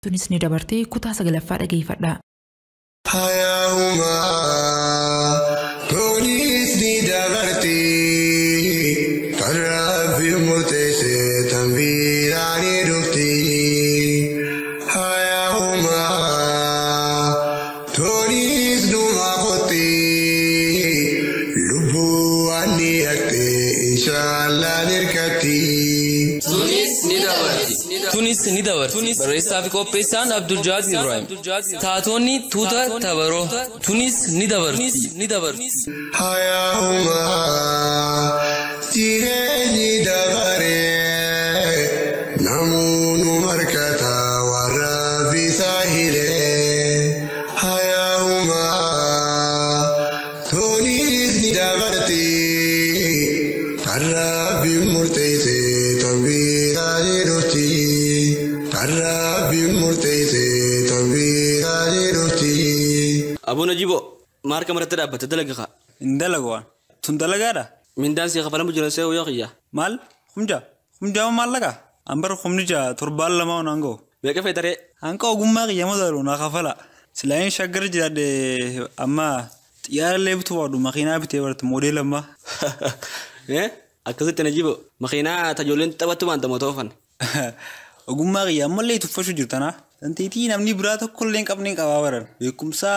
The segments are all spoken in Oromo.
Tunis ni dabartee kutaa 9ffaa dhageeffadhaa. Hayyaa'umaa tunis ni dabartee kan rabbi murteesse tan biraa ni dhufti. Hayyaa'umaa tunis dhuma kotti lubbuu waan ni haqxe inshaallah ni Tunis ni dabarti. Tunis ni dabarti. Barreessaa fi qopheessaan Abdul Jaaz Ibrahim. Taatonni tuuta tabaroo. Tunis ni dabarti. Hayyaa'umaa jireenyi dabaree namoonni markata warra bisaa hiree. Hayyaa'umaa tunis ni dabarti kan rabbi murteesse tan biraa ni dhufti. Kan rabbi murteesse tan biraa ni dhufti. Aboo Najiboo maal maratti dhaabbate dalaga kaa? Hin dalagu waan. Tun dalagaadha? Mindaan si kafalamu jiran se'u yoo qiyya. Maal? Humja? Humjaa maallaqa? An bara humni ja'a torbaan lama on hangoo. Meeqa feetaree? Hanqa ogummaa qiyya madaalu naa kafala. Silaayin shaggar jiraadhe amma xiyyaara illee bituu waadu makiinaa bitee barate moodeela ammaa. Akkasitti Najiboo makiinaa tajoolleen taphattu waan tamoo toofan. Ogummaa qiyya ammallee tuffachuu jirtanaa. Dandeettii namni biraa tokko illee hin qabne hin qabaa baran. Beekumsa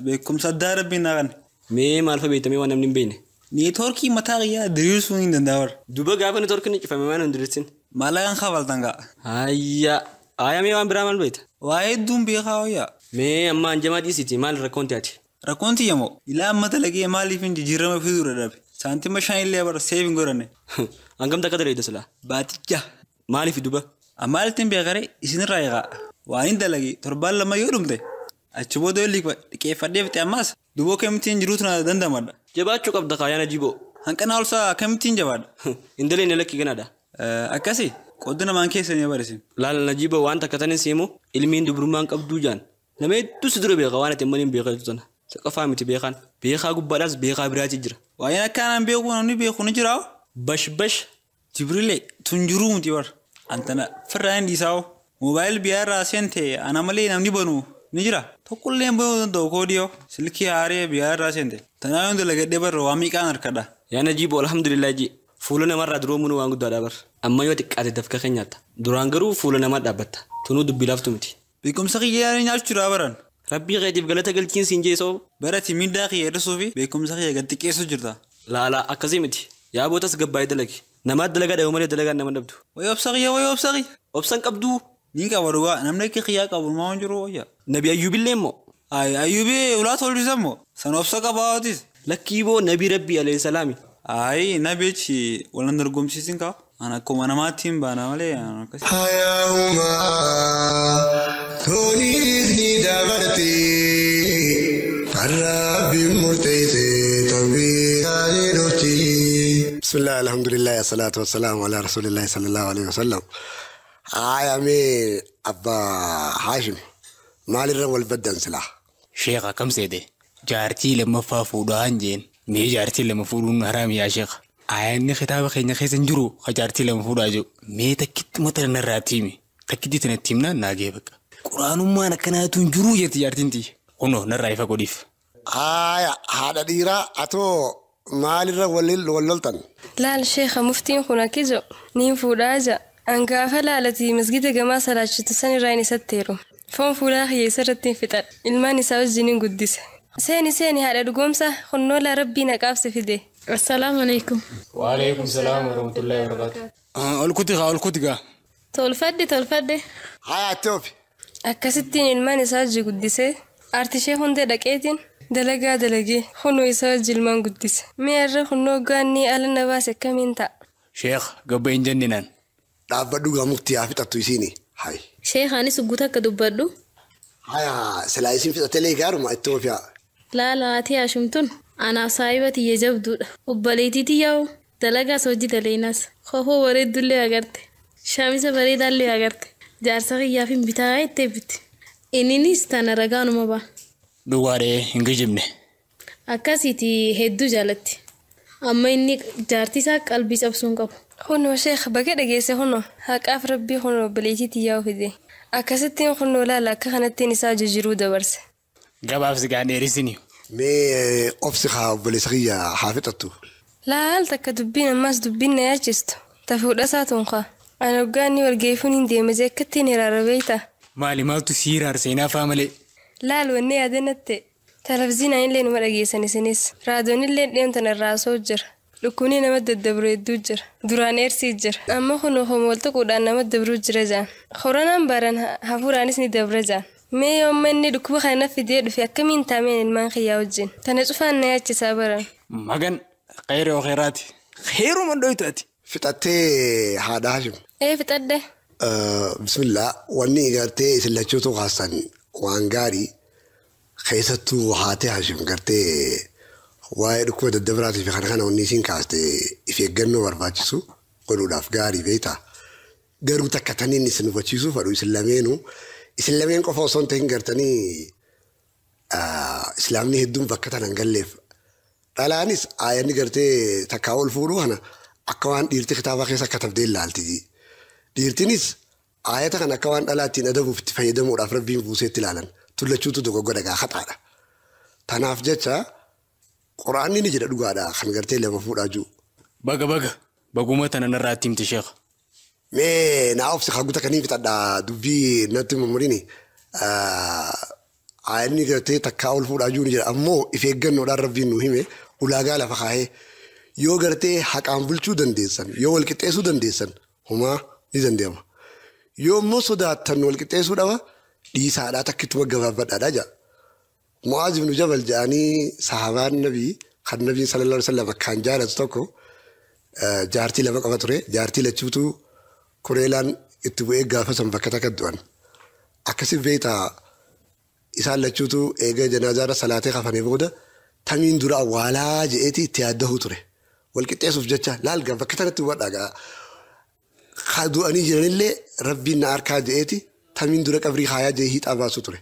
beekumsa addaa rabbiin naa kanne. Mee maal fa beektamee waan namni hin beekne? Neetwoorkii mataa qiyyaa diriirsuu hin danda'a bara. Duuba gaafa neetwoorkiin cufame waan hin diriirsin. Maallaqaan kafaltan ga'a. Hayya. Aayaa mee waan biraa maal beekta? Waa hedduun beekaa wayyaa. Mee amma hanjamaa dhiisiiti maal rakkoon taati? Rakkoon tiyya moo ilaa amma dalagee maaliif hin jijjiirama fiduu dadhabe? Saantima 5 illee bara seef hin godhanne. Hangam takka dalagde silaa? Baatichaa. Maaliif duuba? Amaalittiin beekaree isinirraa eegaa. Waan hin dalage torbaan 2 yoo dhumte achi booda yoo liqeeffadhee fixe ammaas duboo kamittiin jiruutu na dandamadha. Jabaachuu qabda kaayaa Najiboo. Hanqina olsaa kamittiin jabaadha? Hin daleenne lakkii ganaadha. Akkasi qoddu namaan keessanii barisin. Laala Najiboo waan takka tanin siimu ilmiin dubrummaan qabduu jaan. Nama hedduu si dura beeka waan ati hin beekatu tana. Saqafaa miti beekaan. Beekaa gubbaadhaas beekaa biraati jira. Waa'een akkanaan beeku namni beeku ni jiraa? Bash bash. Jibrilee tun jiruu miti bar. Antana firraa hin dhiisaa'u. Moobaayil biyyaarraa seente ana malee namni banu ni jira. Tokkollee hin banuu danda'u koodiyoo. Silkii haaree biyyaarraa seente. Tanaa yoon dalagadhee barra waa miiqaan harkadha. Yaa Najiboo alhamdulillah ji. Fuula namarraa duroomuun waan guddaadha bar. Amma yoo xiqqaate dafka kan nyaatta. Duraan garuu fuula namaa dhaabbatta. Tunuu dubbii laaftu miti. Beekumsa kiyyaa nyaachuu baran. Rabbii keetiif galata galchiin siin jeesoo. Barati miidhaa kiyya hir'isuu fi beekumsa kiyya gad xiqqeessuu jirta. Laala akkasii miti. Yaa bootas gabbaa'ee dalagi. Namaat dalagaa dhabu malee dalagaan nama dhabdu. Wayi obsa kiyya wayi obsa kiyya. Obsan qabduu. Ni qaba dhugaa namni akka kiyyaa qabu maa hin jiru wayya. Nabi Ayyuubillee immoo. Ayi Ayyuubii ulaa tolchisan moo san obsa qabaatis. Lakkii boo Nabi Rabbii alayhi salaami. Ayi nabichi walan dorgomsiisin kaa. Ana akkuma namaatti hin baana malee akkasii. Hayyaa'umaa tunis ni dabarti kan rabbi murteesse tan biraa ni dhufti. Bismillah, alhamdulillah, salatu wassalamu ala rasulillahi sallallahu alaihi wasallam. Aayaa mee abbaa Haashim maalirra wal baddan silaa? Sheekha akkam seete? Jaartii lammaffaa fuudhaan jeen. Mee jaartii lama fuudhuun haraami yaa sheekha. Aayaanni kitaaba keenya keessa hin jiru ka jaartii lama fuudhaa jiru. Mee takkitti mata narraa himi. Takkitti tanatti himnaan naa ga'e bakka. Quraanummaan akkanaatu hin jiru jetti jaartiin tiyya. Kunoo narraa ifa godhiif. Aayaa haadha dhiiraa atoo maalirra wal loltan? Laal sheekha muftiin kun akkijo niin fuudhaa ja'a. Angaafa laalatii masgida gamaa salaachitu san irraa hin isatteeru. Foon fuulaa kiyya isarratti hin fixadha. Ilmaan isaa wajjin hin guddise. Seeni seeni haadha dhugoomsa honnoolaa rabbii naqaabse fide. Assalaamu alaikum. Waalaikum salaam warahmatullahi wabarakatuh. Ol kuti gaa ol kuti gaa. Tolfadhe tolfadhe. Hayaa itti oofi. Akkasittiin ilmaan isaa wajji guddisee artishee hundee dhaqeetiin dalagaa dalagee hunoo isaa wajji ilmaan guddise. Mi'a irra hunnoo gaannii ala na baase akkamiin ta'a? Sheekh gabba hin jenninaan. Dhaabbadhu gaa muktii haa fixattu isiini. Hayi. Sheekh anis guutuu akka dubbadhu. Hayaa silaa isin fixatelee gaaruma itti oofiyaa. Laala ati Haashimtun anaaf saahiba tiyya jabduudha. Obboleettii tiyyaa'u dalagaas hojii daleenas. Kofoo bareeddullee agarte. Shaamisa bareedaallee agarte. Jaarsa kiyyaaf hin bitaa jettee bitti. Inninis tana ragaanuma ba'a. Dhugaadhee hin kijibne. Akkasiiti hedduu jaalatti. Amma inni jaartii isaa qalbii cabsuu hin qabu. Kunoo sheekh baga dhageesse kunoo haqaaf rabbii kunoo obboleettii tiyyaa'u fide. Akkasittiin kunnoo laala akka kanattiin isaa jijjiiruu dabarse. Gabaabsi gaan dheerisini. Mee obsi haa obboleessa kiyya haa fixattu. Laal takka dubbiin ammas dubbiin na yaachistu. Tafuudha isaa tunqa. Ani hoggaanni walgeefuun hin deeme jekkattiin hiraara beeyta. Maali maaltu si hiraarse hinaafaa malee? Laal wanni yaadanatte. Televiziinaan illee numa dhageessan isinis. Raadiyoon illee dhiyoon irraa haasa'u jira. Dhukkubni nama daddabru hedduu jira. Duraan eersii jira. Amma kun homo wal tuquudhaan nama dabruu jira jaan. Koronaan baran hafuuraanis ni dabra jaan. Mee yoo manni dhukkuba kana fidee dhufe akkamiin taameen ilmaan kiyyaa wajjin. Tana cufaan na yaachisaa baran. Magan khayri khayraati. Khayruma dhoytu ati. Fixattee haadha Hashim. Ee fixadhe. Bismillah wanni gartee isin lachuutu kaasan waan gaarii keessattuu haatee Hashim gartee waa'ee dhukkuba daddabraatii fi kana kana wanni isin kaaste if eeggannoo barbaachisu godhuudhaaf gaarii beektaa. Garuu takka taniin isin hubachiisuu fadhu isin lameenuu isin lameen qofa osoo hin ta'in gartanii islaamni hedduun bakka tana hin galleef. Dhalaanis aayanni gartee takkaa ol fuudhuu kana akka waan dhiirti kitaaba keessa katabdee ilaalti. Dhiirtinis aayata kana akka waan dhalaa ittiin adabuuf itti fayyadamuudhaaf rabbiin buuseetti ilaalan. Tullachuutu dogoggora gaa haxaadha. Tanaaf jecha quraanni ni jedha dhugaadha kan gartee lama fuudhaa jiru. Baga baga baguma tana narraa itti himte sheekha. Mee naa obsi haguuta kanii fixadhaa dubbii natti mummurini. Aayanni gartee takkaa ol fuudhaa jiru ni jedha ammoo if eeggannoodhaan rabbiin nu hime ulaagaa lafa kaahee yoo gartee haqaan bulchuu dandeessan yoo wal qixxeessuu dandeessan homaa ni danda'ama. Yoo immoo sodaattan wal qixxeessuu dhaba dhiisaadhaa takkituma gabaabbadhaadhaa jedha. Mu'aaz ibn Jabal jedhanii sahabaan nabii kan nabiin sallallahu alaihi wasallam akkaan jaalatu tokko jaartii lama qaba ture. Jaartii lachuutu kureelaan itti bu'ee gaafa san bakka takka du'an. Akkasi beektaa isaan lachuutu eega janaazaarra salaatee kafanii booda tamiin dura awwaalaa je'eeti itti yaaddahuu ture. Wal qixxeessuuf jecha laal gaa bakka tanatti hubadhaa gaa. Haa du'anii jiranillee rabbiin na harkaa je'eeti tamiin dura qabrii haayaa je'ee hiixaa baasu ture.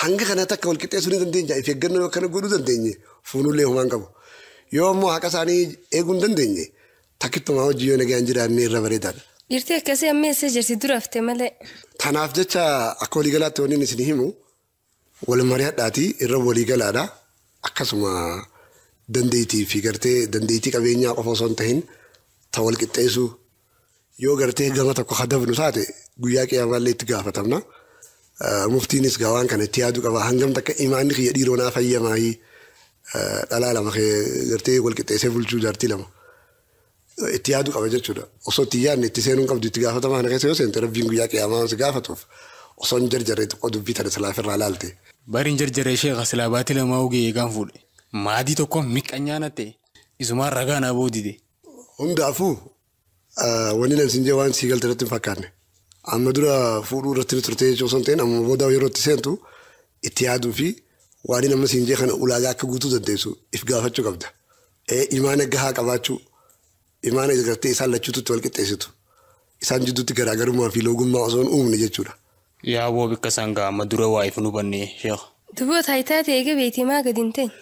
Hanga kana takka wal qixxeessuu ni dandeenya if eeggannoo yoo akkana godhuu dandeenye fuunullee homaan qabu. Yoo ammoo haqa isaanii eeguu hin dandeenye takkittumaa hojii yoo nagaan jiraanne irra bareedaadha. Dhiirti akkasii amma eessa jirti dura hafte malee. Tanaaf jecha akka waliigalaatti wanni isin himu wal mari'adhaatii irra waliigalaadha. Akkasuma dandeettii fi gartee dandeettii qabeenyaa qofa osoo hin ta'in ta wal qixxeessuu yoo gartee gama tokko hadabnu taate guyyaa qiyaamaallee itti gaafatamna. Muftiinis gaa waan kana itti yaaduu qaba. Hangam takka imaanni kiyya dhiiroo naa fayyamaayii dhalaa lama gartee wal qixxeessee bulchuu jaartii lama. Itti yaaduu qaba jechuudha. Osoo itti yaadne itti seenuu hin qabdu itti gaafatamaa kana keessa yoo seente rabbiin guyyaa qiyaamaa si gaafatuuf osoo hin jarjarree xiqqoo dubbii tana silaafirraa laalte. Bari hin jarjarree sheekha silaa baatii lamaa hogee eegaan fuudhe. Maadii tokko miqqanyaa na ta'e isumaan ragaa naa boodide. Hundaafuu wanni nan siin jee waan sii galte irratti hin fakkaanne. Amma dura fuudhuu irratti turte jechuu osoo hin ta'in amma booda yeroo itti seentu itti yaaduu fi waan nama siin jee kana ulaagaa akka guutuu dandeessu if gaafachuu qabda. Imaana gahaa qabaachuu imaana gartee isaan lachuututti wal qixxeessitu. Isaan jidduutti garaagarummaa fi loogummaa osoo hin uumne jechuudha. Yaa boo bikka isaan gaa amma dura waa if nu hubanne sheekha. Duboo taayitaa ta'e eega beektii maa gadi hin teenye.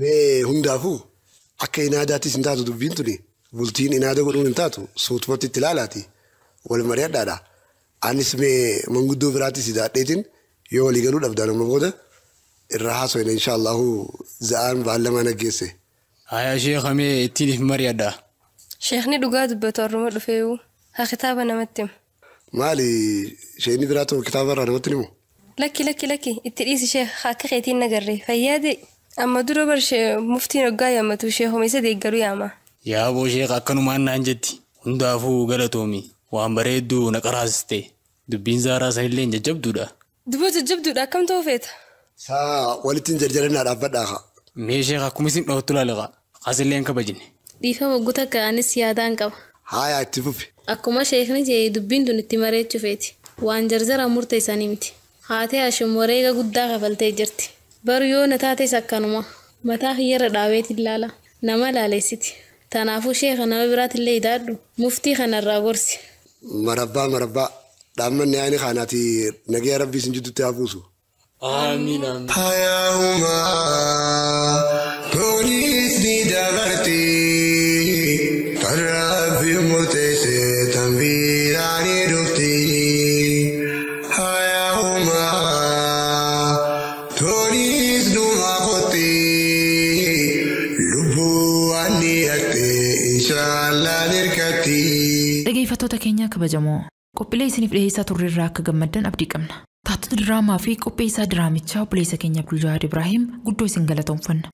Mee hundaafuu akka inaadaattis hin taatu dubbiin tuni bultiin inaada godhuun hin taatu suutumatti itti ilaalaati wal mari'adhaadha. Anis mee manguddoo biraattis hidhaadheetiin yoo walii galuu dhabdaan amma booda irra haasofne inshaallahu za'aan baallamaa naggeesse. Hayaa sheekha mee ittiin if mari'adhaa. Sheekni dhugaa dubbatu har'uma dhufeewu haa kitaaba namatti himu. Maali sheekni biraatu kitaaba irraa namatti himu? Lakki lakki lakki itti dhiisi sheekha akka keetiin nagarree fayyaade amma dura bar muftiin hoggaa yaammatu sheekuma isa deeggaru yaama. Yaa boo sheekha akkanumaan naan jetti hundaafuu galatoomi waan bareedduu na qaraasiste dubbiin zaaraa sanillee hin jajjabduudha. Duboo jajjabduudha akkam ta'uu feeta? Saa walitti hin jarjarannaa dhaabbadhaa haa. Mee sheekha akkuma isin dhawattu laalaqa kasillee hin kabajne. Dhiifama waggoota akka anis yaadaan qaba. Haayaa itti fufi. Akkuma sheekni jee dubbiin tun itti mareechuu feeti. Waan jarjara murteessanii miti. Haatee Hashim wareega guddaa kafaltee jirti. Baru yoo na taates akkanuma. Mataa kiyyarra dhaabeet ilaala. Nama laaleessiti. Tanaafuu sheekha nama biraatillee hidhaadhu. Muftii kanarraa gorsi. Marabbaa marabbaa dhaammanni yaa'ini kaanaati nagaya rabbii isin jidduutti haa buusu. Amiin amiin. Hayyaa'umaa tunis ni dabarti kan rabbi murteesse tan biraa ni dhufti. dagatti. Dhageeffattoota keenya kabajamoo qophiilee isiniif dhiyeessaa turre irraa akka gammaddan abdii qabna. Taatota diraamaa fi qopheessaa diraamichaa obboleessa keenya Abdul Jawaar Ibraahiim guddoo isin galatoomfanna.